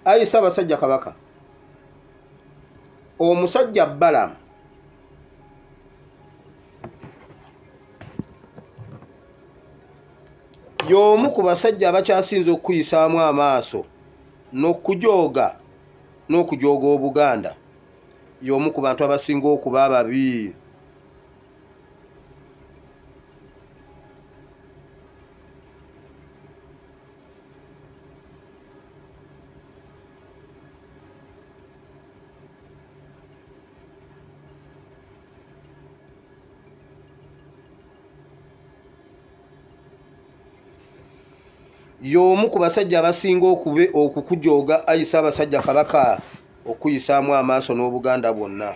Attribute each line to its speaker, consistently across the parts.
Speaker 1: Ayi Ssaabasajja Kabaka, omusajja Balamu y'omu ku basajja abakyasinze okukuyisaamu amaaso n'okujooga n'okujooga Obuganda, y'omu ku bantu abasinga okuba ababi. Y'omu ku basajja abasinga okukujooga ayi Ssaabasajja Kabaka, okuyisaamu amaaso n'Obuganda bwonna.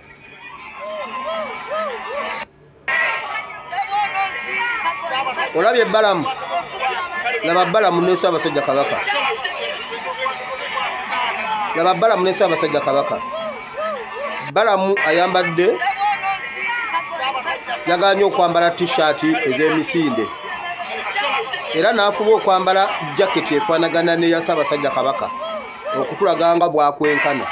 Speaker 1: Olabye Balamu, laba Balamu ne Ssaabasajja Kabaka, laba Balamu ne Ssaabasajja Kabaka. Balamu ayambadde, yagaanye okwambala t-shirt ez'emisinde, era n'afuba okwambala jaketi efaanagana n'eya Ssaabasajja Kabaka okutulaga nga bw'akwenkana.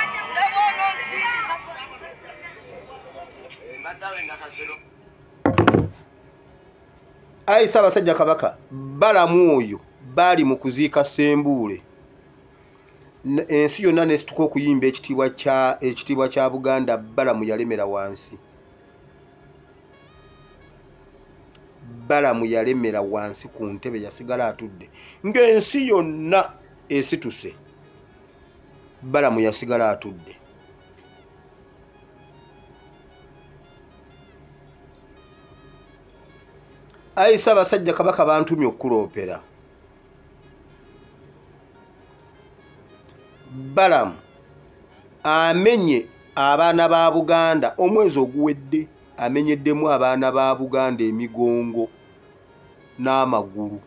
Speaker 1: Ayi Ssaabasajja Kabaka, Balamu oyo baali mu kuziika Ssembuule, ensi yonna n'esituka okuyimba ekitiibwa kya Buganda. Balamu yalemera wansi, Balamu yalemera wansi ku ntebe, yasigala atudde ng'ensi yonna esituse. Balamu yasigala atudde. Ayi Ssaabasajja Kabaka, bantumye okuloopera. Balamu amenye abaana ba Buganda omwezi oguwedde, amenyeddemu abaana ba Buganda emigongo n'amagulu,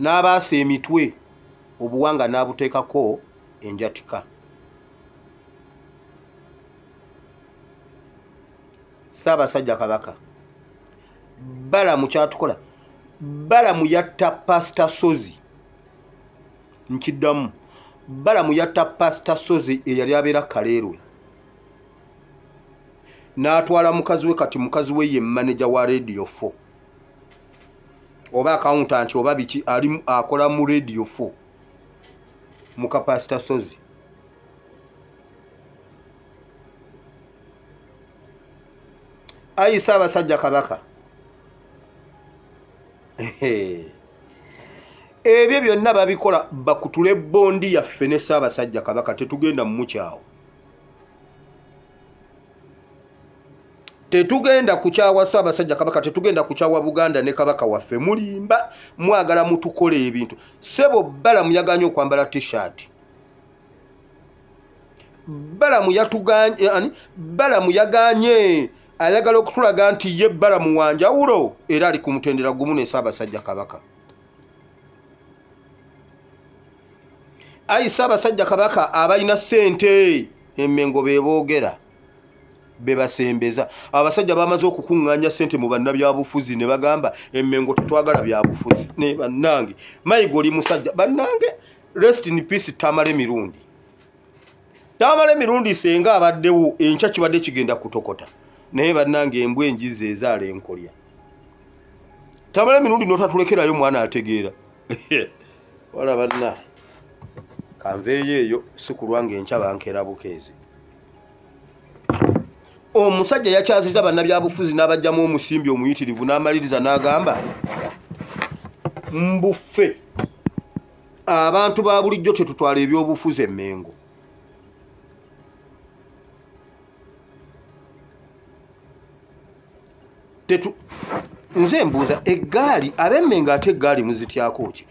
Speaker 1: n'abaasa emitwe, obuwanga n'abuteekako enjatika. Ssaabasajja Kabaka, Balamu kyatukola, Balamu yatta Pasita Sozi. Nkiddamu, Balamu yatta Pasita Sozi eyali abeera Kaleerwe, n'atwala mukazi we. Kati mukazi we ye maneja wa Radio 4 oba accountant oba biki, ali akola mu Radio 4, muka Pasita Sozi. Ayi Ssaabasajja Kabaka, ebyo byonna babikola bakutule bondi yaffe ne Ssaabasajja Kabaka. Tetugenda mumukyawo, tetugenda kukyawa Ssaabasajja Kabaka, tetugenda kukyawa Buganda ne Kabaka waffe. Mulimba, mwagala mutukole ebintu. Ssebo Balamu yagaanye okwambala t-shirt. Balamu yatuganye, ani Balamu yagaanye, ayagala okutulaga nti ye Balamu wanjawulo era ali ku mutendera gumu ne Ssaabasajja Kabaka. Ayi Ssaabasajja Kabaka, abalina ssente emmengo be boogera, be basembeza. Abasajja bamaze okukuŋŋaanya ssente mu bannabyabufuzi ne bagamba emmengo tetwagala byabufuzi. Ne bannange, Mayiga oli musajja, bannange, rest in peace Tamale Mirundi. Tamale Mirundi senga abaddewo enkya kibadde kigenda kutokota, naye bannange embwa enjizi ezaala enkolya. Tamale Mirundi n'otatulekerayo mwana ategeera. Wala banna, kanveeyo eyo, si kulwanga enkya bankeera bukeezi. Omusajja yakyaziza bannabyabufuzi n'abajjamu omusimbi omuyitirivu, n'amaliriza n'agamba mbuffe abantu ba bulijjo tetutwala ebyobufuzi emmengo. Nze mbuuza eggaali, ab'emmengo ate eggaali muzityako ki?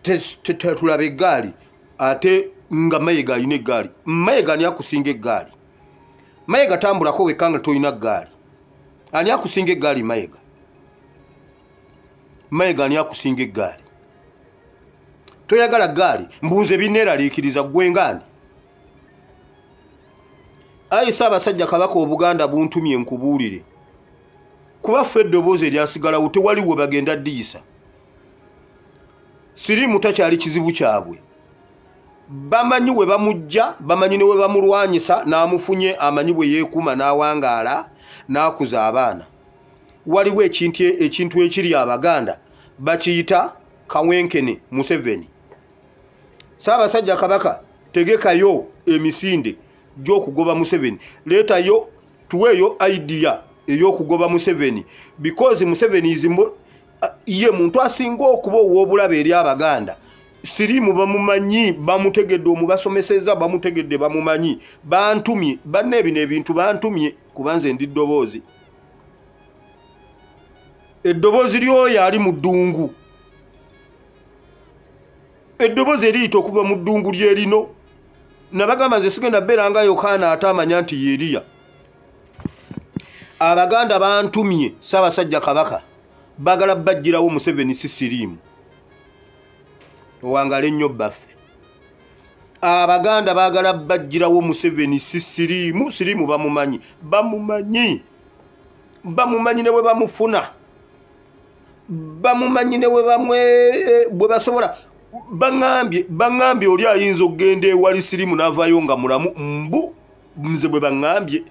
Speaker 1: Tetulaba eggaali ate nga Mayiga alina eggaali. Mayiga ani akusinga eggaali? Mayiga tambulako wekka nga tolina ggaali. Ani akusinga eggaali Mayiga? Mayiga ani akusinga eggaali? Toyagala ggaali, mbuuze binneeraliikiriza ggwe ng'ani? Ayi Ssaabasajja Kabaka, Obuganda buntumye nkubuulire, kuba ffe eddoboozi eryasigalawo tewali we bagenda ddiyisa. Siriimu takyali kizibu kyabwe. Bamanyi we bamujja, bamanyi ne we bamulwanyisa, n'amufunye amanyi bwe yeekuuma n'awangaala n'akuza abaana. Waliwo ekintu ekiri Abaganda bakiyita kawenkene Museveni. Ssaabasajja Kabaka, tegekayo emisinde gy'okugoba Museveni, leetayo tuweeyo idea ey'okugoba Museveni, because Museveni ye muntu asinga okuba ow'obulabe eri Abaganda. Siriimu bamumanyi, bamutegedde, omubasomeseza bamutegedde, bamumanyi, bantumye banne bino ebintu bantumye, kuba nze ndi ddoboozi, eddoboozi ly'oyo ali mu ddungu, eddoboozi eriyita okuva mu ddungu lyerino. Nabagamba nze sigenda bbeera nga Yokaana ate amanya nti Yeriya. Abaganda bantumye Ssaabasajja Kabaka, bagala bajjirawo Museveni si siriimu. Owangale nnyo baffe. Abaganda baagala bajjirawo Museveni si siriimu. Siriimu bamumanyi, bamumanyi, bamumanyi ne bwe bamufuna, bamumanyi ne bwe bamwe bwe basobola. Baŋŋambye oli ayinza okugenda ewali siriimu n'avaayo nga mulamu, mbu nze bwe baŋŋambye.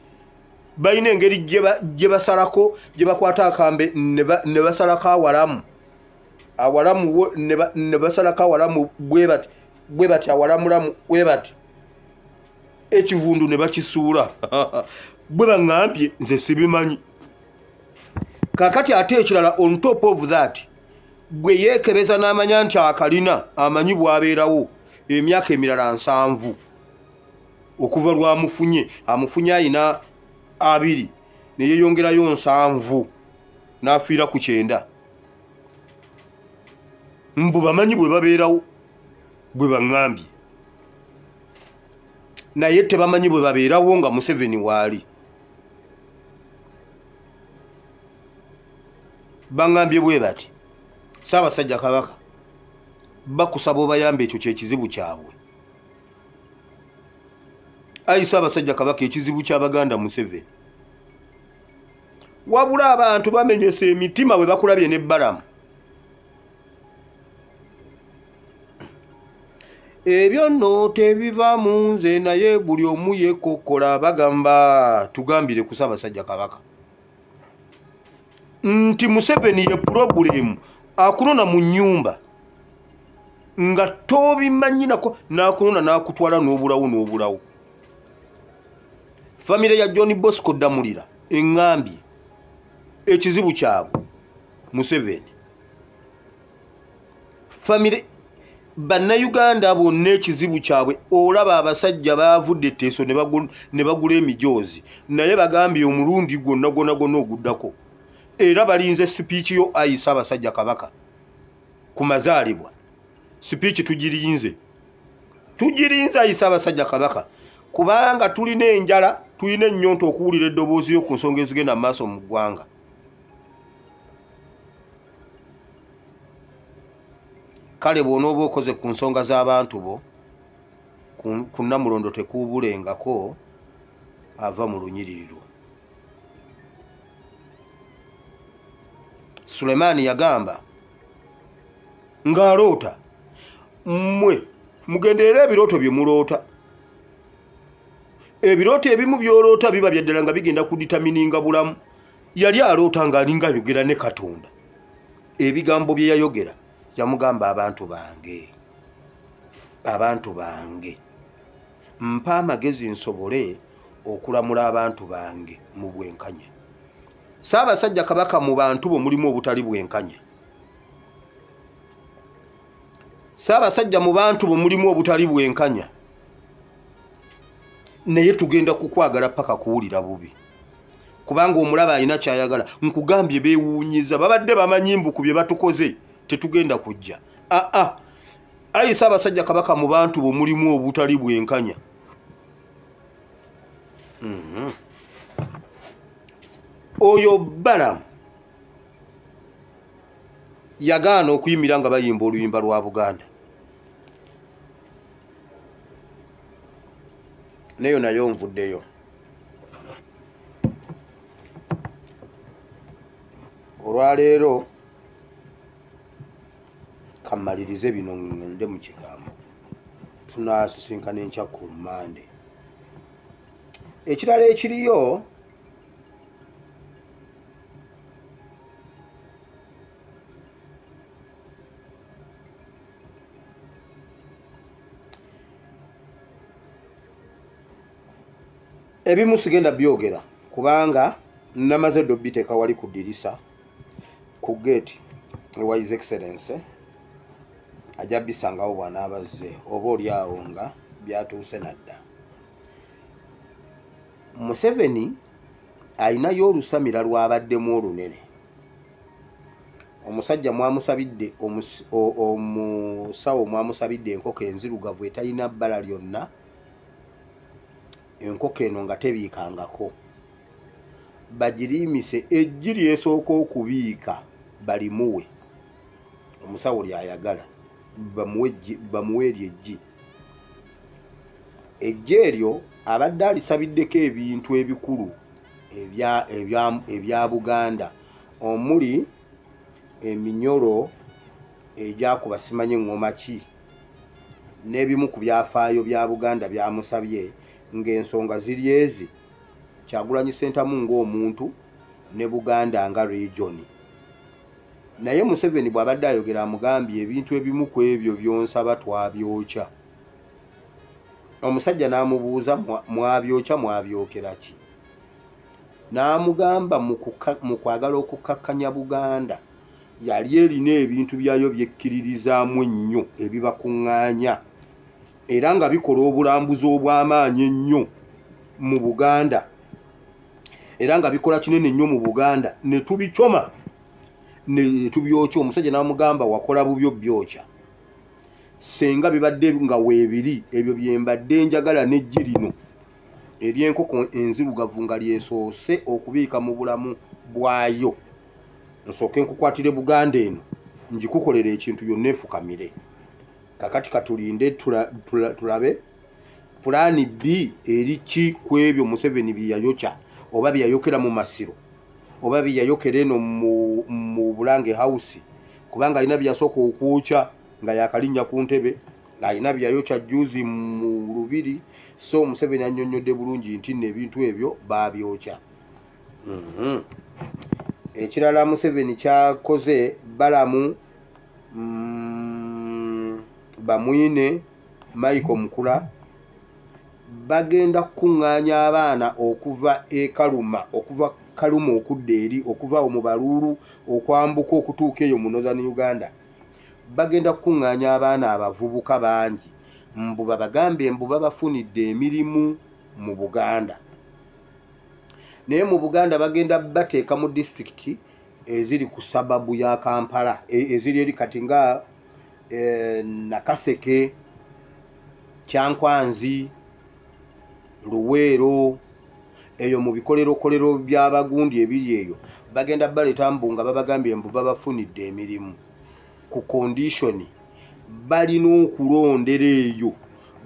Speaker 1: Balina engeri gye basalako, gye bakwata akambe ne basalako awalamu, awalamu ne basalako awalamu bwe bati, bwe bati, awalamulamu bwe bati, ekivundu ne bakisuula. Bwe baŋŋambye, nze sibimanyi. Kaakati ate ekirala, on top of that, bwe yeekebeza n'amanya nti akalina, amanyi bw'abeerawo emyaka emirala 70 okuva lwamufunye, amufunye ayina 20 ne yeeyongerayo 70 n'afiira ku 90. Mbu bamanyi bwe babeerawo, bwe baŋŋambye, naye tebamanyi bwe babeerawo nga Museveni waali. Baŋŋambye bwe bati, Ssaabasajja Kabaka, bakusaba obayambe, ekyo kyekizibu kyabwe. Ayi Ssaabasajja Kabaka, ekizibu ky'Abaganda Museveni. Wabula abantu bamenyesa emitima bwe bakulabye ne Balamu. Ebyo nno tebiva mu nze, naye buli omu yeekokkola. Bagamba tugambire ku Ssaabasajja Kabaka nti Museveni ye problem, akunona mu nnyumba nga tobimanyi nako, n'akunona n'akutwala n'obulawo n'obulawo. Famire ya John Bosco Ddamulira eŋŋambye ekizibu kyabwe Museveni. Famire Bannayuganda bonna ekizibu kyabwe, olaba abasajja baavudde Teeso ne bagula emijoozi, naye bagambye omulundi gwonna gwonna gwonna oguddako, era balinze sipiiki yo ayi Ssaabasajja Kabaka ku mazaalibwa. Sipiiki tugirinze, tugirinze ayi Ssaabasajja Kabaka, kubanga tulina enjala, tulina ennyonta okuwulira eddoboozi yo ku nsonga ezigenda mu maaso mu ggwanga. Kale bw'onooba okoze ku nsonga z'abantu bo ku Nnamulondo tekuubulengako ava mu lunyiriri lwo. Sulemaani yagamba ng'aloota, mmwe mugenderere ebirooto bye muloota. Ebirooto ebimu by'oloota biba bya ddala nga bigenda kuditamininga bulamu. Yali aloota ng'alinga ayogera ne Katonda. Ebigambo bye yayogera yamugamba, abantu bange, abantu bange, mpa amagezi nsobole okulamula abantu bange mu bwenkanya. Ssaabasajja Kabaka, mu bantu bo mulimu obutali bwenkanya. Ssaabasajja, mu bantu bo mulimu obutali bwenkanya, naye tugenda kukwagala paka kuwulira bubi, kubanga omulaba alina kyayagala. Nkugambye beewuunyiza, babadde bamanyi mbu ku bye batukoze tetugenda kujja. Aa, ayi Ssaabasajja Kabaka, mu bantu bo mulimu obutali bwenkanya. Oyo Balamu yagaana okuyimira nga bayimba oluyimba lwa Buganda, neyo nayo nvuddeyo. Olwaleero kammalirize bino, ngende mu kigambo. Tunasisinkana enkya ku Mmande. Ekirala ekiriyo, ebimu sigenda byogera kubanga namaze dda obiteeka wali ku ddirisa ku gate ewa His Excellence, ajja bisangawo bw'anaabazze, oba oli awo nga byatuuse nadda. Museveni alinayo olusamira lw'abaddemu olunene. Omusajja mwamusabidde, omusawo mwamusabidde enkoko enzirugavu etalina bbala lyonna, enkoko eno nga tebiikangako, bagiriimise eggi lyesooka okubiika balimuwe. Omusawo lyayagala bamuwe eryo eggi. Eggi eryo abadde alisabiddeko ebintu ebikulu ebya Buganda, omuli eminyolo egyakuba simanyi eŋŋoma ki, n'ebimu ku byafaayo bya Buganda byamusabye, ng'ensonga ziri ezi: Kyagulanyi Ssentamu ng'omuntu ne Buganda nga region. Naye Museveni bw'abadde ayogera amugambye ebintu ebimu ku ebyo by'onsaba twabyokya. Omusajja n'amubuuza, mwabyokya mwabyokera ki? N'amugamba mu kwagala okukkakkanya Buganda yali erina ebintu byayo byekkiririzaamu ennyo ebibakuŋŋaanya era nga bikola obulambuzi obw'amaanyi ennyo mu Buganda, era nga bikola kinene nnyo mu Buganda, ne tubicoma ne tubyokya. Omusajja n'amugamba wakola bubyo byokya, senga bibadde nga weebiri ebyo bye mbadde njagala n'eggi lino ery'enkoko enzirugavu nga lyesoose okubiika mu bulamu bwayo, nsooke nkukwatire Buganda eno ngikukolera ekintu yonna efukamire. Kakati katulinde tulabe pulaani B eri ki ku ebyo Museveni bye yayokya, oba bye yayokera mu Masiro, oba bye yayokera eno mu Bulange House, kubanga alina bye yasooka okwokya nga yakalinnya ku ntebe, alina bye yayokya jjuuzi mu Lubiri. So Museveni annyonnyodde bulungi nti nno ebintu ebyo baabyokya. Ekirala Museveni kyakoze, Balamu Bamwine Michael Mukula bagenda kukuŋŋaanya abaana okuva e Kaluma, okuva Kaluma okudda eri, okuva awo mu Baluulu okwambuka okutuuka eyo mu Northern Uganda. Bagenda kukuŋŋaanya abaana abavubuka bangi, mbu babagambe mbu babafunidde emirimu mu Buganda. Naye mu Buganda bagenda bateeka mu disitulikiti eziri ku sababu ya Kampala, eziri eri kati nga Nakaseke, Kyankwanzi, Luweero, eyo mu bikolerokolero by'abagundi ebiri eyo. Bagenda baleeta mbu nga babagambye mbu babafunidde emirimu ku condition balina okulondera eyo,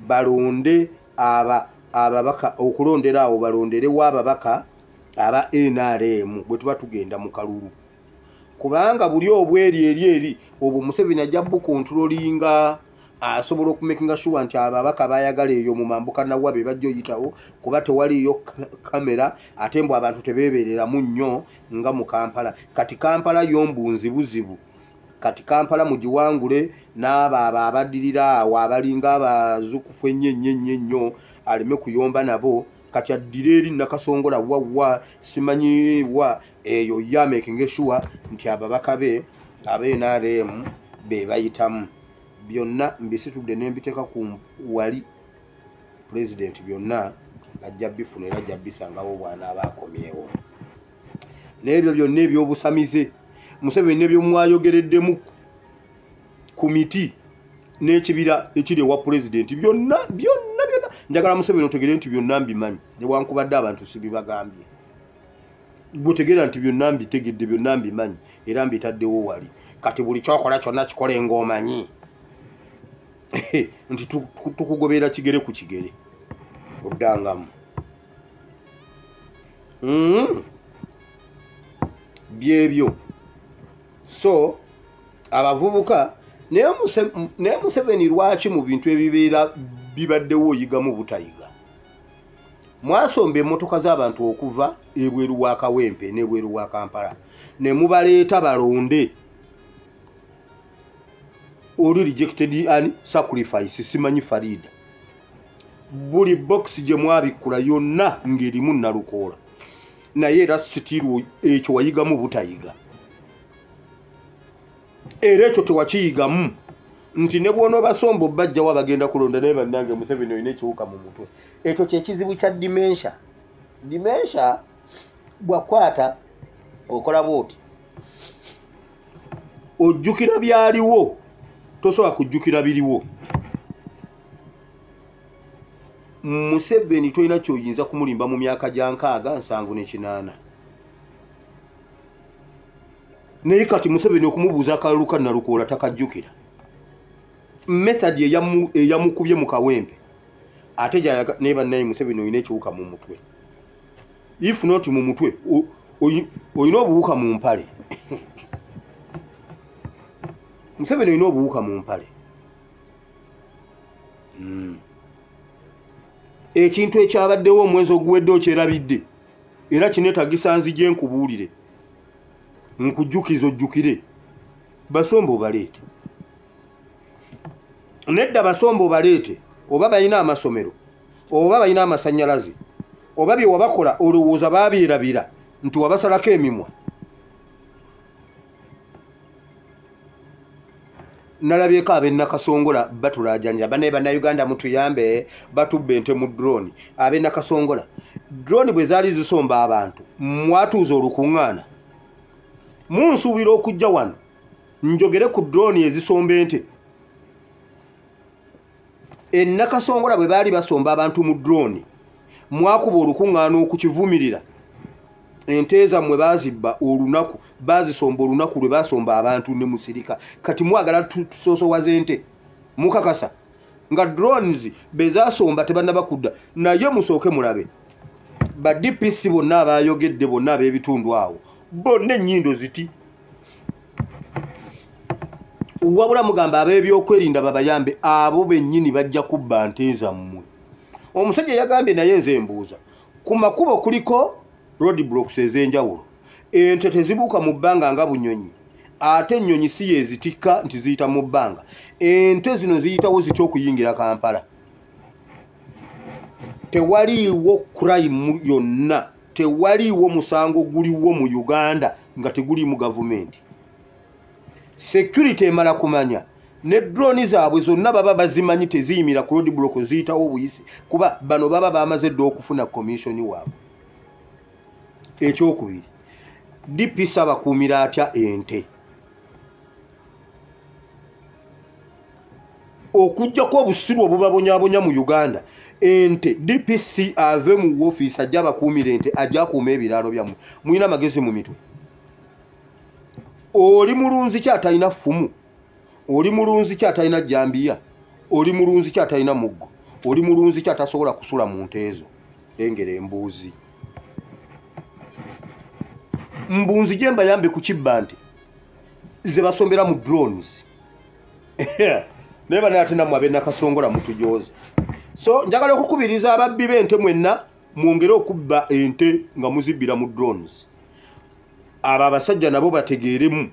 Speaker 1: balonde ababaka, okulondera awo balonderewo ababaka aba NRM bwe tuba tugenda mu kalulu, kubanga buli obweri eri eri obwo Museveni ajja bukontrolinga, asobola okumakinga sure nti ababaka bayagala eyo mu mambuka nawa be bajja oyitawo, kuba tewaliyo kamera, ate mbu abantu tebeebereramu nnyo nga mu Kampala. Kati Kampala yo mbu nzibuzibu, kati Kampala mugiwangule n'abo abo abaddirira awo abalinga abazukufu ennyo ennyo ennyo ennyo aleme kuyomba nabo. Kati addire eri Nakasongola wawa simanyi wa eyo ye amakinge sure nti ababaka be aba NRM be bayitamu. Byonna mbisitudde ne mbiteeka ku wali pulezidenti, byonna ajja bifuna era ajja bisangawo bw'anaaba akomyewo. N'ebyo byonna eby'obusamize Museveni n'ebyomwayogereddemu ku miti n'ekibira ekiri ewa pulezidenti, byonna byonna byonna njagala Museveni otegere nti byonna mbimanyi, newankubadde abantu sibibagambye. Gwetegeera nti byonna mbitegedde, byonna mbimanyi era mbitaddewo wali. Kati buli kyokola kyonna kikole ng'omanyi nti tukugoberera kigere ku kigere, oddangamu. Byebyo. So abavubuka Naye Museveni lwaki mu bintu ebibeera bibaddewo oyigamu butayiga? Mwasomba emmotoka z'abantu okuva ebweru wa Kawempe n'ebweru wa Kampala ne mubaleeta balonde. Oli rejected and sacrifice simanyi Farida. Buli box gye mwabikkula yonna ng'erimu Nalukoola, naye era sitiru ekyo wayigamu butayiga. Era ekyo tewakiyigamu nti ne bw'onoobasomba obbajjawo abagenda kulonda. Naye bannange, Museveni olina ekiwuka mu mutwe. Ekyo kyekizibu kya dementia. Dementia bwakwata okola bwoti, ojjukira byaliwo, tosobola kujjukira biriwo. Museveni tolina kyoyinza kumulimba mu myaka gya 60, 78. Naye kati Museveni okumubuuza akalulu ka Nalukoola takajjukira. Method eyamukubye mu Kawempe ate gyayaga. Naye bannaye, Museveni olina ekiwuka mu mutwe. If not mu mutwe, olina obuwuka mu mpale. Museveni olina obuwuka mu mpale. Ekintu ekyabaddewo omwezi oguwedde okyerabidde, era kineetagisa nzije nkubuulire, nkujjukiza ojjukire. Basomba obaleete. Nedda, basomba obaleete. Oba balina amasomero, oba balina amasannyalaze, oba bye wabakola olowooza baabyerabira nti wabasalako emimwa? Nalabyeko ab'e Nakasongola batulajanira, banaye Bannayuganda mutuyambe, batubba ente mu drone. Ab'e Nakasongola, drone bwe zaali zisomba abantu mwatuuza olukuŋŋaana? Munsuubira okujja wano njogere ku drone ezisomba ente? E Nakasongola bwe baali basomba abantu mu drone mwakuba olukuŋŋaana okukivumirira? Ente zammwe baazibba olunaku baazisomba, olunaku lwe basomba abantu ne musirika. Kati mwagala tusoosowaza ente? Mukakasa nga drones bezasomba tebannaba kudda? Naye musooke mulabe ba DPC bonna abayogedde, bonna ab'ebitundu awo bonna ennyindo ziti. Wabula mugamba ab'ebyokwerinda babayambe, abo bennyini bajja kubba nte zammwe. Omusajja yagambye, naye nze mbuuza, ku makubo kuliko road blocks ez'enjawulo, ente tezibuuka mu bbanga nga bunyonyi, ate ennyonyi si yezitikka nti ziyita mu bbanga. Ente zino ziyitawo zitya okuyingira Kampala? Tewaliiwo crime yonna, tewaliiwo musango guliwo mu Uganda nga teguliimu gavumenti. Security emala kumanya ne drone zaabwe zonna baba bazimanyi, teziyimira ku road block, ziyitawo obuyisi, kuba bano baba bamaze dda okufuna commission waabwe. Ekyokubiri, DPC abakuumira atya ente? Okugjako obusiru obubabonyabonya mu Uganda, ente DPC ave mu woofiisi ajja abakuumira ente, ajja akuuma ebiraalo byammwe? Mulina amagezi mu mitwe? Oli mulunzi ki atalina ffumu? Oli mulunzi ki atalina jambiya? Oli mulunzi ki atalina muggo? Oli mulunzi ki atasobola kusula mu nte ezo? Engera embuuzi mbunzi gye mbayambe ku kibba nte ze basombera mu drones. Naye banaye, ate nammwe ab'e Nakasongola mutujooze. So njagala okukubiriza ababbi b'ente mwenna, mwongere okubba ente nga muzibbira mu drones. Abo abasajja nabo bategeeremu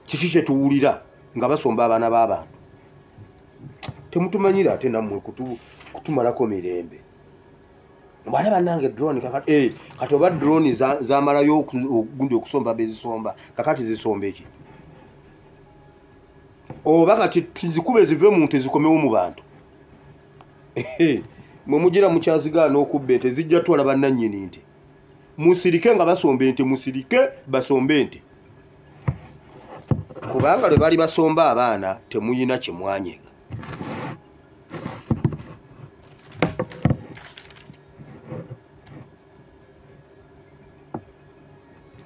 Speaker 1: kiki kyetuwulira nga basomba abaana b'abantu. Temutumanyire ate nammwe kutumalako mirembe. Bwale bannange, drone kakati, kati oba drone zamalayo gundi okusomba bezisomba, kakati zisomba eki? Oba kati tuzikube zive mu nte zikomewo mu bantu? Mwe mugira mukyazigaana okubba ente, zijja twala bannannyini nte. Musirike nga basomba ente, musirike basombe ente, kubanga lwe bali basomba abaana temuyina kyemwanyega.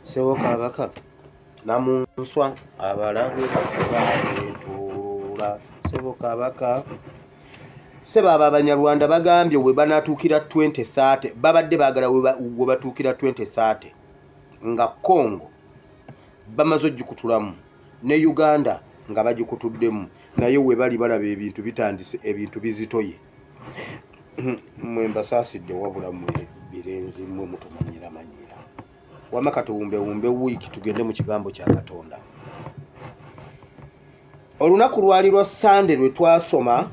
Speaker 1: Sebo Kabaka Namunswa, abalabe babetuula. Sebo Kabaka, sebo, abo Abanyarwanda bagambye we banatuukira 2030, babadde baagala we batuukira 2030 nga Congo bamaze ogikutulamu ne Uganda. nga bagikutuddemu, naye we bali balaba ebintu bitandise, ebintu bizitoye. Mwe mbasaasidde, wabula mwe birenzi mmwe mutumanyira manyira. Wamma katuwumbewumbe wiiki tugende mu kigambo kya Katonda. Olunaku lwali lwa Sande lwe twasoma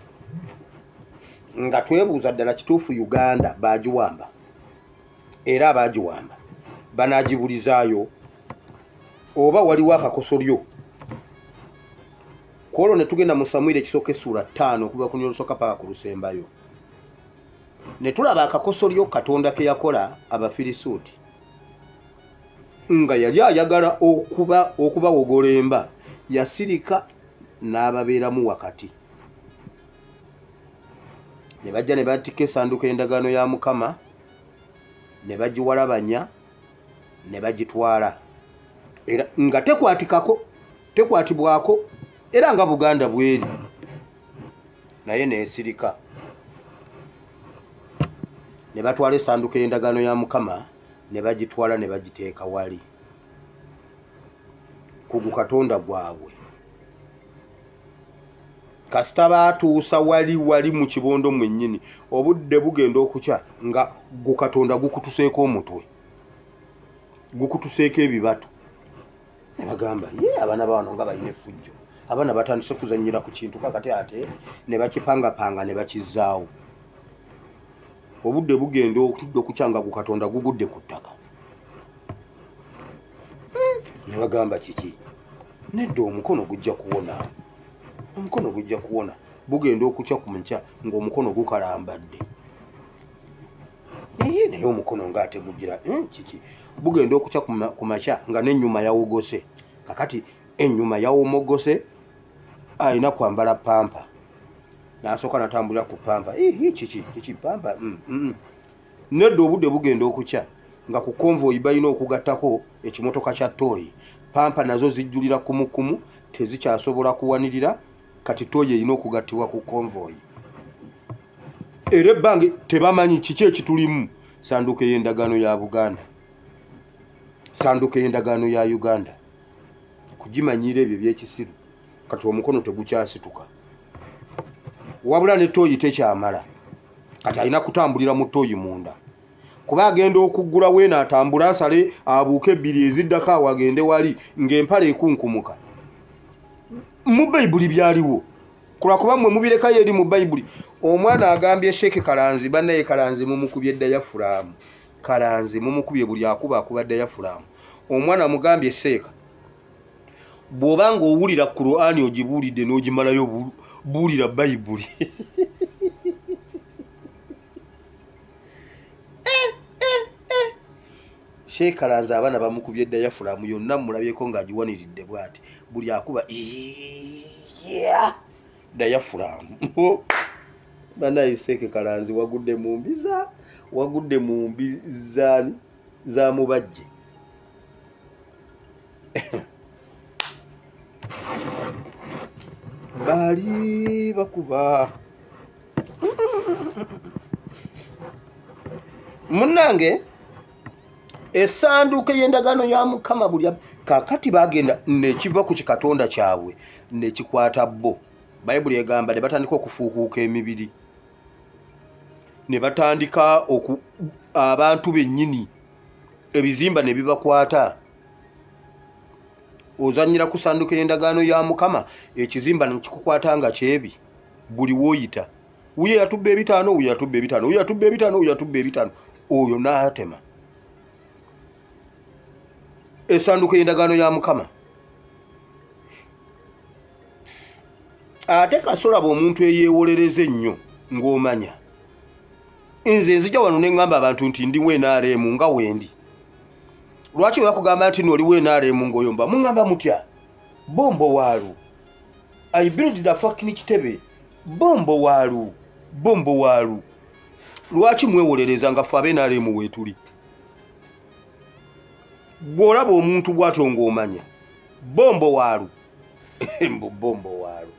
Speaker 1: nga twebuuza ddala kituufu Uganda baagiwamba, era abaagiwamba banaagibulizaayo oba waliwo akakosolyo. Ku olwo ne tugenda mu Samwiri ekisooka essuula 5 okuva ku lusooka paka ku lusembayo, ne tulaba akakosolyo Katonda ke yakola Abafirisuuti nga yali ayagala okubawogola emba, yasirika n'ababeeramu wakati. Ne bajja ne batikka essanduuko y'endagaano ya Mukama ne bagiwalabanya ne bagitwala, era nga tekwatibwako, era nga Buganda bweri, naye neesirika. Ne batwala essanduuko y'endagaano ya Mukama ne bagitwala ne bagiteeka wali ku gukatonda gwabwe. Kasita baatuusa wali wali mu kibondo mwennyini, obudde bugenda okukya nga gukatonda gukutuseeko omutwe, gukutuseeko ebibatu. Ne bagamba, ye abaana bano nga balina effujjo, abaana batandise kuzannyira ku kintu kakati ate ne bakipangapanga ne bakizzaawo. Obudde bugenda okukya nga gukatonda gugudde ku ttaka. Ne bagamba kiki? Nedda, omukono gujja kuwona, omukono gujja kuwona. Bugenda okukya ku nkya ng'omukono gukalambadde. Naye omukono ng'ate gugira kiki? Bugenda okukya ku makya nga n'ennyuma yawogose. Kakati ennyuma yawomogose, alina kwambala pampa. N'asooka n'atambulira ku pampa. Kiki? Kiki pampa? Nedda, obudde bugenda okukya nga ku konvoyi balina okugattako ekimotoka kya ttooyi. Pampa nazo zijjulira kumukumu, tezikyasobola kuwanirira, kati ttooyi erina okugattibwa ku konvoyi. Era ebbanga tebamanyi kiki ekitulimu. Ssanduuko ey'endagaano ya Buganda, ssanduuko ey'endagaano ya Uganda, kugimanyiira ebyo ebyekisiru. Kati omukono tegukyasituka, wabula ne ttooyi tekyamala. Kati alina kutambulira mu ttooyi munda, kuba agenda okuggula weena atambule asale abuuke ebbiri eziddako awo agende wali ng'empale ekunkumuka. Mu Bayibuli byaliwo, kulwakuba mmwe mubirekayo eri mu Bayibuli. Omwana agambye Sheikh Kalanzi, bannaye Kalanzi mumukubye dayafulaamu, Kalanzi mumukubye, buli akuba akuba dayafulaamu. Omwana amugambye, Seeka, bw'oba ng'owulira Kur'ani ogibuulidde n'ogimalayo, buulira Bayibuli. Sheikh Kalanzi abaana bamukubye dayafulaamu yonna, mulabyeko ng'agiwaniridde bw'ati, buli akuba dayafulaamu. Bannaye Sheikh Kalanzi wagudde mu mbiza, wagudde mu mbi za mubajje. Baali bakuba munnange essanduuko ey'endagaano ya Mukama. Buli kakati bagenda nekiva ku kikatonda kyabwe nekikwata bo. Bayibuli egamba ne batandika okufuukuuka emibiri, ne batandika abantu bennyini ebizimba ne bibakwata. Ozannyira ku ssanduuko ey'endagaano ya Mukama, ekizimba ne kikukwata nga kyebi buli w'oyita. Wuyo yatubba ebitaano, wuyo yatubba ebitaano, wuyo yatubba ebitaano, wuyo yatubba ebitaano, oyo n'atema. Essanduuko ey'endagaano ya Mukama. Ate kasolaba omuntu eyeewolereza ennyo ng'omanya. Nze nzija wano ne ŋŋamba abantu nti ndi WNRM nga wendi. Lwaki bwe bakugamba nti oli WNRM ng'oyomba, muŋŋamba mutya? Bombo waalu. I build the fucking kitebe. Bombo waalu, bombo waalu. Lwaki mwewolereza nga ffe abe NRM weetuli? Bw'olaba omuntu bw'atyo ng'omanya bombo waalu. Mbu bombo waalu,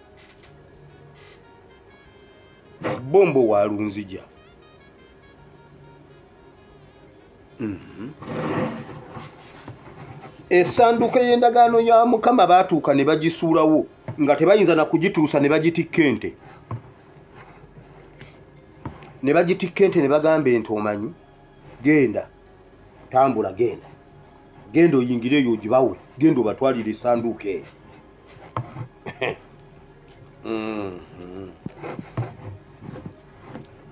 Speaker 1: bombo waalu nzija. Essanduuko ey'endagaano ya Mukama baatuuka ne bagisuulawo. Nga tebayinza na kugituusa ne bagitikka ente. Ne bagitikka ente ne bagamba ente omanyi genda tambula genda. Genda oyingire eyo ogibawe, genda obatwalire essanduuko eyo.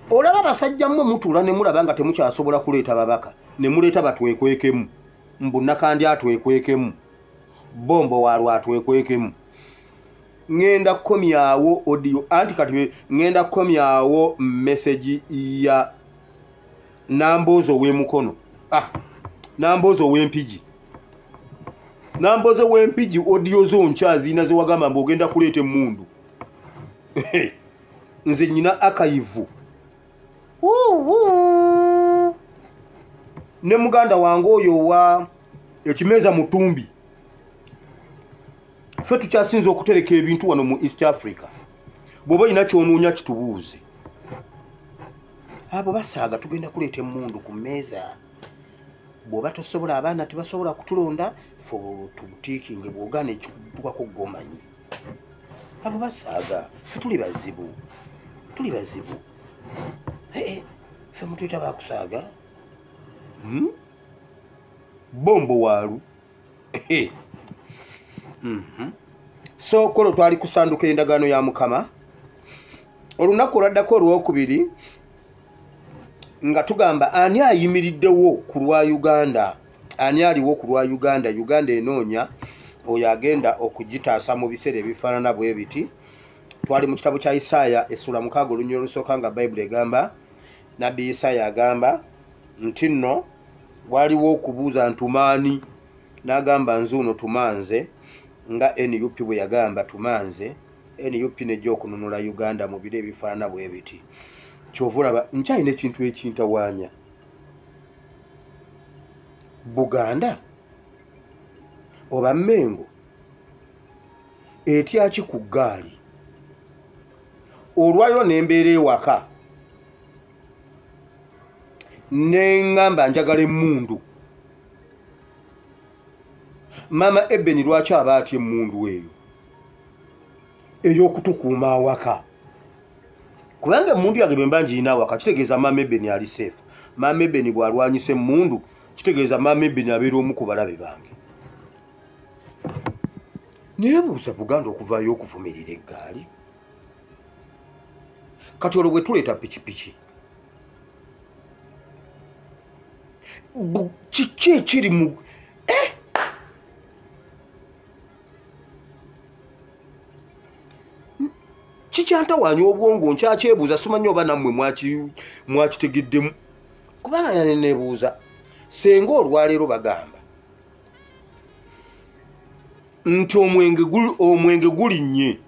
Speaker 1: Olaba basajja mmwe mutuula ne mulaba nga temukyasobola kuleeta babaka, ne muleeta batwekwekemu, mbu Nakandi atwekwekemu, Bombo Walwa atwekwekemu. Ŋŋenda kukomyawo audio, anti kati ŋŋenda kukomyawo message ya Nambooze ow'emukono. Nambooze ow'empigi. Nambooze w'empigi audio zo nkyazirina ze wagamba mbu ogenda kuleeta emmundu. Nze nnyina archive. Ne muganda wange oyo owa ekimeeza Mutumbi. Ffe tukyasinze okutereka ebintu wano mu East Africa. Bw'oba olina ky'onoonya kitubuuze. Abo basaaga tugenda kuleeta emmundu ku mmeeza. Bw'oba tosobola abaana tebasobola kutulonda ffe tubutiikinge bw'ogaana ekikutukako gw'omanyi. Abo basaaga ffe tuli bazibu. Tuli bazibu. Ffe mutuyita baakusaaga. Bombo Waalu. So kolo twali kusanduka endagaano ya Mukama. Olunaku olwaddako olwokubiri nga tugamba ani ayimiriddewo ku lwa Uganda, ani aliwo ku lwa Uganda. Uganda enoonya oyo agenda okugitaasa mu biseera ebifaanana bwe biti. Twali mu kitabo kya Isaaya essula 6 olunyiriri olusooka nga Bayibuli egamba, Nabbi Isaaya agamba nti nno waliwo okubuuza ntumaani, n'agamba nzuuno tumanze, nga NUP bwe yagamba tumanze. NUP nejja okununula Uganda mu biro ebifaanana bwe biti. Ky'ova olaba nkyalina ekintu ekintawaanya. Buganda oba Mmengo etya ki ku ggaali? Olwaliro n'embeera ewaka ne ŋŋamba njagala emmundu. Maama Ebeni lwaki aba atya emmundu eyo ey'okutukuuma awaka? Kubanga emmundu yange bwe mba ngirina awaka kitegeeza Maama Ebeni ali safe. Maama Ebeni bw'alwanyisa emmundu kitegeeza Maama Ebeni abeera omu ku balabe bange. Neebuuza Buganda okuvaayo okuvumirira eggaali. Kati olwo bwe tuleeta pikipiki, kiki ekiri mu kikyantawaanya obwongo nkyakyebuuza, simanyi oba nammwe mwakitegeddemu. Kubanga neebuuza senga olwaleero bagamba nti omwenge gulinnye,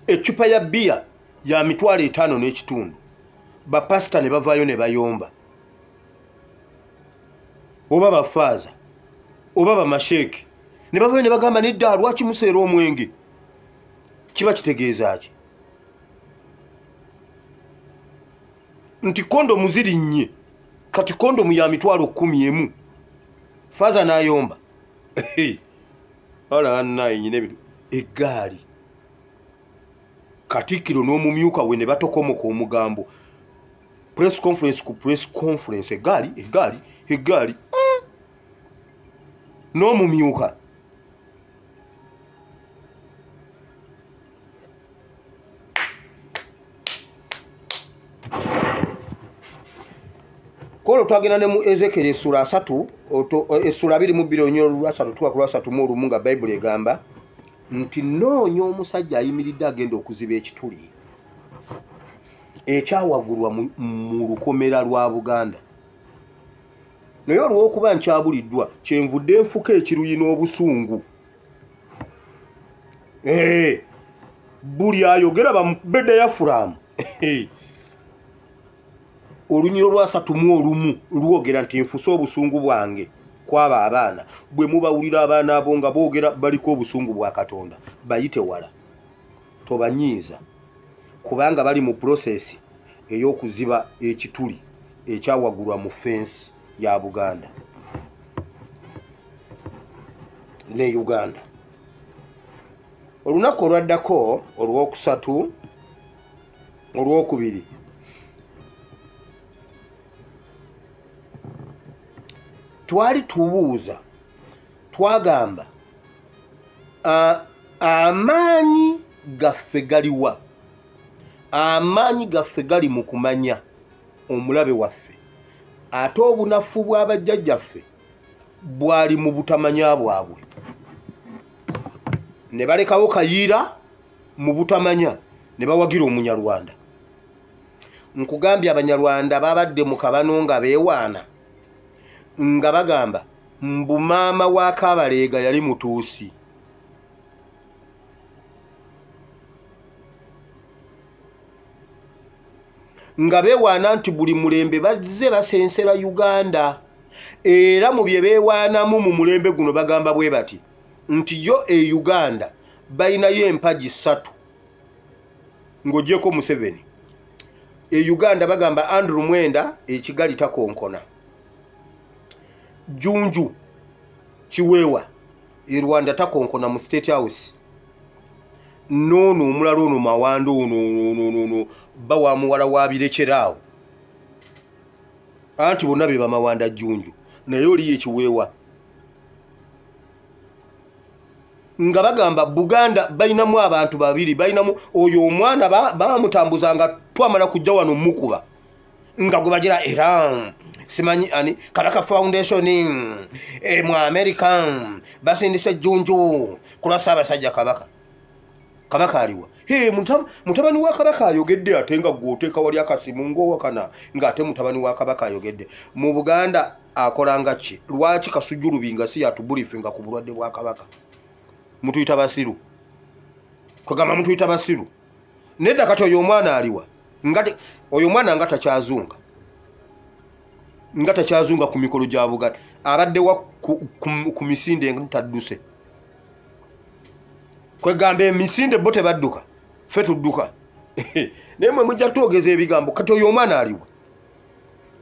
Speaker 1: eccupa ya bbiya ya 5,500, bapasita ne bavaayo ne bayomba, oba bafaaza oba bamasheeke ne bavaayo ne bagamba nedda lwaki museera omwenge. Kiba kitegeeza ki? Nti kondomu zirinnye, kati kondomu ya 11,000, faaza n'ayomba. Wala annaye nnyina ebintu. Eggaali Katikkiro n'omumyuka we ne batokomoka omugambo, press conference ku press conference, eggaali eggaali eggaali n'omumyuka. Kolo twagenda ne mu Ezekiel essula 3 essula 22 olunyiriri lwa 3 tuka ku lwa 31 nga Bayibuli egamba nti nnoonya omusajja ayimiridde agenda okuziba ekituli ekyawagulwa mu lukomera lwa Buganda. Naye olw'okuba nkyabuliddwa kyenvudde nfuka ekiruyi n'obusungu. Buli ayogera bamukube dayafulaamu. Olunyiriri lwa 31 lwogera nti nfuse obusungu bwange kwaba abaana. Bwe mubawulira abaana abo nga boogera baliko obusungu bwa Katonda, bayite wala, tobanyiiza, kubanga bali mu process ey'okuziba ekituli ekyawagulwa mu fence ya Buganda ne Uganda. Olunaku olwaddako olwokusatu olwokubiri twali tubuuza, twagamba amaanyi gaffe galiwa? Amaanyi gaffe gali mu kumanya omulabe waffe, ate obunafu bw'abajjajjaffe bwali mu butamanya bwabwe. Ne balekawo Kayiira mu butamanya ne bawagira Omunyarwanda. Nkugambye Abanyarwanda babadde mu kabano nga beewaana, nga bagamba mbu maama wa Kabaleega yali Mutuusi. Nga beewaana nti buli mulembe bazze basensera Uganda, era mu bye beewaanamu mu mulembe guno bagamba bwe bati nti yo e Uganda balinayo empagi ssatu ng'oggyeko Museveni. E Uganda bagamba Andrew Mwenda ekigali takonkona, Junju Kiweewa e Rwanda takonkona mu State House, noono omulala ono Mawanda ono bba wa muwala wa Birekeraawo, anti bonna be bamawanda Junju, naye oliyo ekiweewa. Nga bagamba Buganda balinamu abantu babiri, balinamu oyo omwana bamutambuza nga twamala kujja wano mukuba nga gwe bagira era simanyi ani Kabaka Foundation mu America basindise Junju kulwa Ssaabasajja Kabaka. Kabaka aliwa? Hey, mutabani wa Kabaka ayogedde, ate nga gw'oteeka wali akasimu ng'owakana ng'ate mutabani wa Kabaka ayogedde. Mu Buganda akolanga ki? Lwaki Kasujju Lubinga si yatubulifinga ku bulwadde bwa Kabaka? Mutuyita basiru, kwegamba mutuyita basiru. Nedda kati oyo omwana aliwa? Oyo omwana nga takyazunga, nga takyazunga ku mikolo gya Buganda, abadde wa ku misinde nga tadduse. Kwegamba emisinde bo tebadduka, ffe tudduka. Naye mwe mujja twogeza ebigambo. Kati oyo omwana aliwa?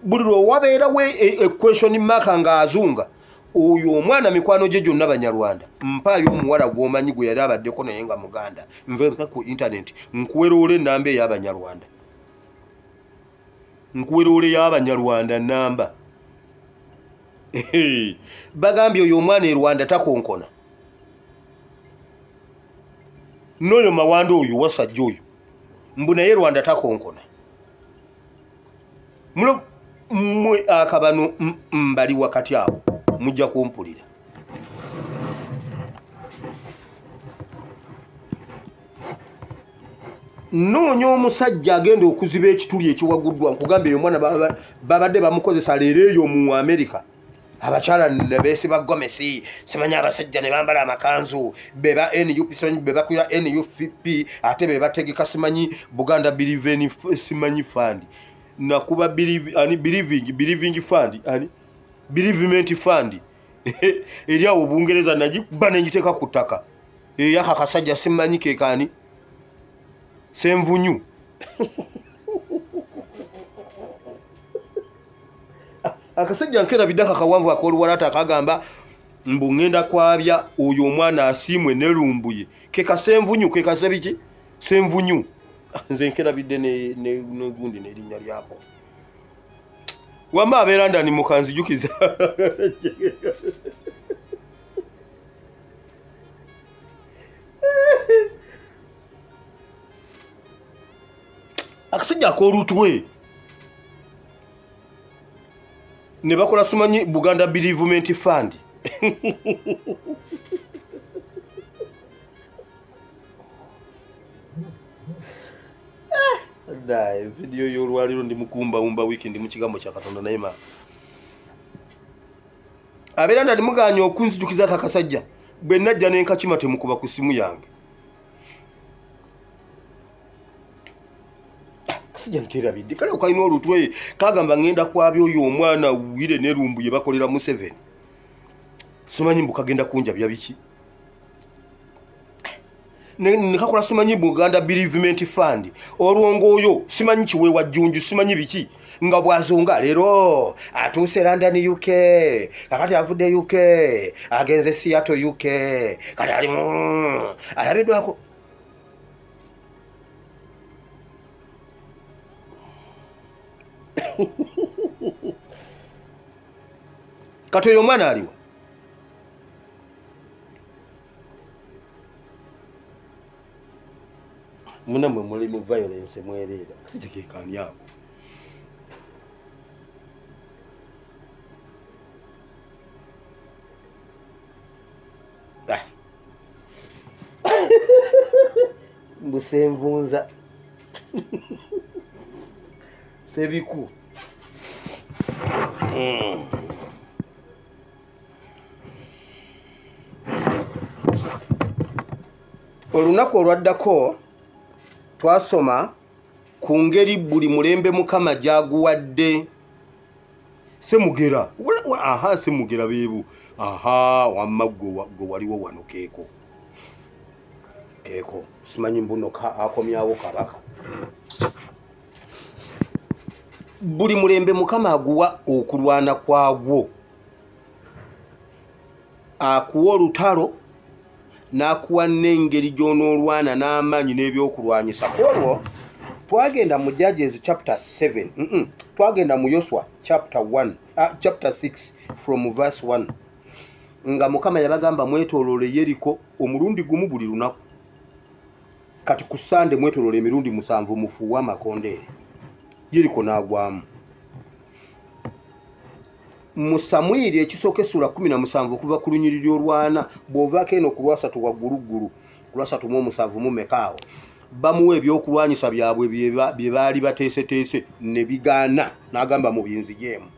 Speaker 1: Buli lwe wabeerawo equation mark ng'azunga, oyo omwana mikwano gye gyonna Banyarwanda. Mpaayo omuwala gw'omanyi gwe yali abaddeko naye nga Muganda, nve ku internet nkuweroole ennamba ey'Abanyarwanda, nkuweroole y'Abanyarwanda nnamba. Bagambye oyo omwana e Rwanda takonkona, n'oyo Mawanda oyo wasajja oyo mbu naye Rwanda takonkona. Mulo mmwe akabano mbali wakati awo mujja kumpulira. Noonya omusajja agenda okuziba ekituli ekiwaguddwa. Nkugambye oyo omwana babadde bamukozesa leero eyo mu America. Abakyala ne beesiba gomesi, simanyi abasajja ne bambala amakanzu, be ba NUP, simanyi be bakulira NUP, ate be bategeka simanyi Buganda Believing simanyi Fund. Nakuba Believing Fund, ani Bereavement Fund eri awo Bungereza nagikuba ne ngiteeka ku ttaka. Eyaka akasajja simanyi ke kaani Senvunyu. Akasajja nkerabidde akawanvu ak'oluwalata akagamba mbu ngenda kwabya oyo omwana asiimwe ne Lumbuye. Ke Kasenvunyu, ke kasebiki Senvunyu. Nze nkerabidde ne gundi n'erinnya lyako. Wamma abeera ndani mukanzijukiza. Akasajja ak'olutwe ne bakola simanyi Buganda Bereavement Fund. Dai video y'olwaliro ndi mukumbawumba wiiki ndi mu kigambo kya Katonda naye ma abeera ndani muganye okunzijukiza akasajja bwe najja ne nkakima temukuba ku simu yange. Akasajja nkerabidde kale okalina olutwe kagamba ngenda kwabya oyo omwana wire ne Lumbuye bakolera Museveni. Simanyi mbu kagenda kunjabya biki. Nekakola simanyi Buganda Bereavement Fund. Olwongo oyo simanyi kiweewa Jjunju, simanyi biki, nga bwazunga leero atuuse London UK, kakati avudde UK agenze Seattle UK, kati alimu alabiddwako. Kati oyo omwana aliwa? Munamwe muli mu violence mwereera kasijja ako. Mbusenvunza sebiku. Olunaku olwaddako twasoma ku ngeri buli mulembe Mukama gy'aguwadde. Semugera, aha, Semugera beebu, aha, wamma gwe waliwo wano keeko keeko, simanyi mbuno akomyawo kabaka. Buli mulembe Mukama aguwa okulwana kwagwo, akuwa olutalo n'akuwa n'engeri gy'onoolwana n'amaanyi n'ebyokulwanyisa. Olwo twagenda mu Judges chapter 7, twagenda mu Yoswa chapter 1, chapter 6 from verse 1, nga Mukama yabagamba mwetooloole Yeriko omulundi gumu buli lunaku. Kati ku Sande mwetooloole emirundi 7 mufuuwe amakondeere. Yeriko n'agwamu. Mu Samwiri ekisooka essula 17 okuva ku lunyiriri olwana, bw'ovaako eno ku lwasatu wagguluggulu, ku lwasatu mu omusanvu mu meka awo, bamuwa ebyokulwanyisa byabwe bye baali bateeseteese ne bigaana, n'agamba mubinzigyemu.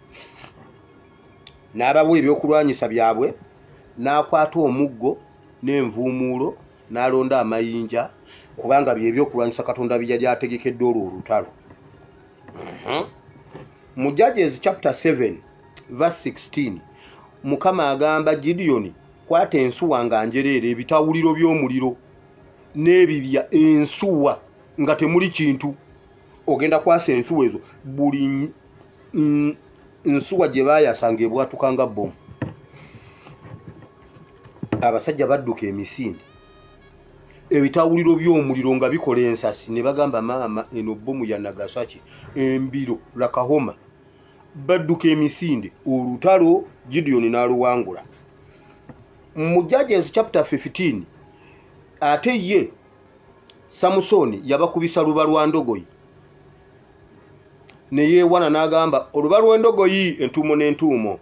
Speaker 1: N'abawa ebyokulwanyisa byabwe, n'akwata omuggo n'envuumuulo, n'alonda amayinja, kubanga bye byokulwanyisa Katonda bye yali ategekedde olwo olutalo. Mu Judges chapter 7 verse 16, Mukama agamba Gideoni, kwata ensuwa nga njereere, ebitawuliro by'omuliro n'ebibya, ensuwa nga temuli kintu. Ogenda kwasa ensuwa ezo, buli nsuwa gye baayasanga ebwatuka nga bbomu. Abasajja badduka emisinde, ebitawuliro by'omuliro nga bikola ensasi, ne bagamba maama eno bbomu ya Nagasaki, embiro Lakahoma. Badduka emisinde, olutalo Gideoni n'aluwangula. Mu Judges chapter 15, ate ye Samusoni yabakubisa luba lwa ndogoyi, ne yeewana n'agamba oluba lw'endogoyi entuumo n'entuumo.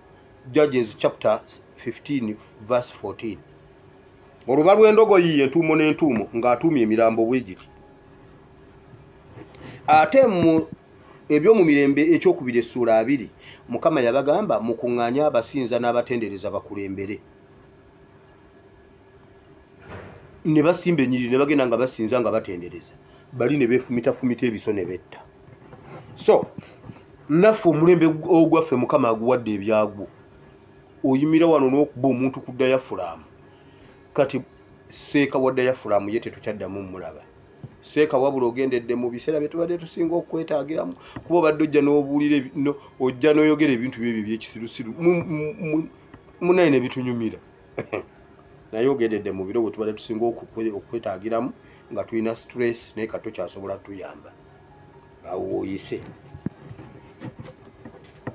Speaker 1: Judges chapter 15 verse 14, oluba lw'endogoyi entuumo n'entuumo, ng'atuumye emirambo bwe giti. Ate mu ebyomumirembe ekyokubiri essula 2, Mukama yabagamba mukuŋŋaanye abasinza n'abatendereza bakulembere. Ne basimba ennyiriri ne bagenda nga basinza nga batendereza, bali ne beefumitafumita ebiso ne betta. So naffe omulembe ogwaffe Mukama aguwadde ebyagwo. Oyimira wano n'okuba omuntu ku dayafulaamu. Kati seeka wa dayafulaamu ye tetukyaddamu mulaba. Seeka wabula ogendedde mu biseera bye tubadde tusinga okwetaagiramu, kuba obadde ojja n'obuulira, ojja n'oyogera ebintu byebyo ebyekisirusiru munaye ne bitunyumira. Naye ogendedde mu biro bwe tubadde tusinga okwetaagiramu nga tulina stress, naye kati tokyasobola tuyamba. Awo oyise.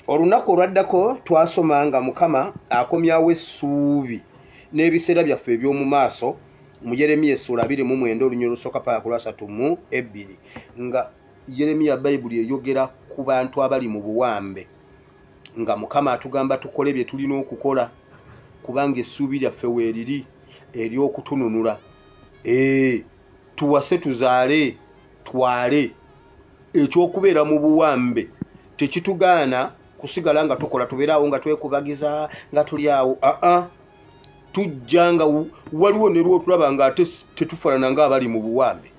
Speaker 1: Olunaku olwaddako twasoma nga Mukama akomyawo essuubi n'ebiseera byaffe eby'omu maaso mu Yeremiya essula 29 olunyiriri olusooka paka ku lwasatu mu 2, nga Yeremiya Bayibuli eyogera ku bantu abali mu buwambe, nga Mukama atugamba tukole bye tulina okukola kubanga essuubi lyaffe weeriri ery'okutununula. Tuwase, tuzaale, twale. Ekyokubeera mu buwambe tekitugaana kusigala nga tukola, tubeere awo nga twekubagiza nga tuli awo. Aa, tujja nga waliwo ne lwotulaba nga ate tetufaanana ng'abali mu buwambe,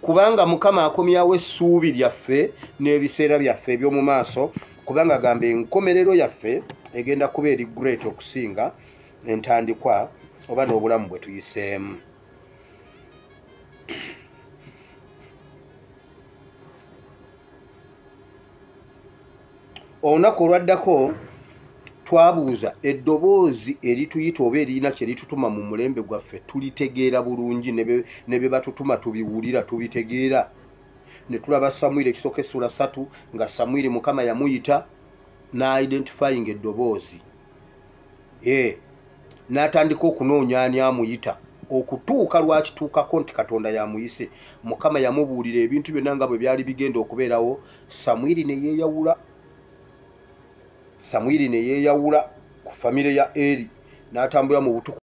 Speaker 1: kubanga Mukama akomyawo essuubi lyaffe n'ebiseera byaffe eby'omu maaso, kubanga agamba enkomerero yaffe egenda kuba eri great okusinga entandikwa. oba n'obulamu bwe tuyiseemu. Olunaku olwaddako twabuuza eddoboozi erituyita oba eririna kye litutuma mu mulembe gwaffe tulitegeera bulungi, ne bye batutuma tubiwulira, tubitegeera. Ne tulaba Samwiri ekisooka essula 3 nga Samwiri Mukama yamuyita n'a-identifying eddoboozi, n'atandika okunoonya ani amuyita okutuuka lwakituukako nti Katonda yamuyise. Mukama yamubuulira ebintu byonna nga bwe byali bigenda okubeerawo. Samwiri ne yeeyawula, Samwiri ne yeeyawula ku famire ya Eri n'atambula mu butukuvu.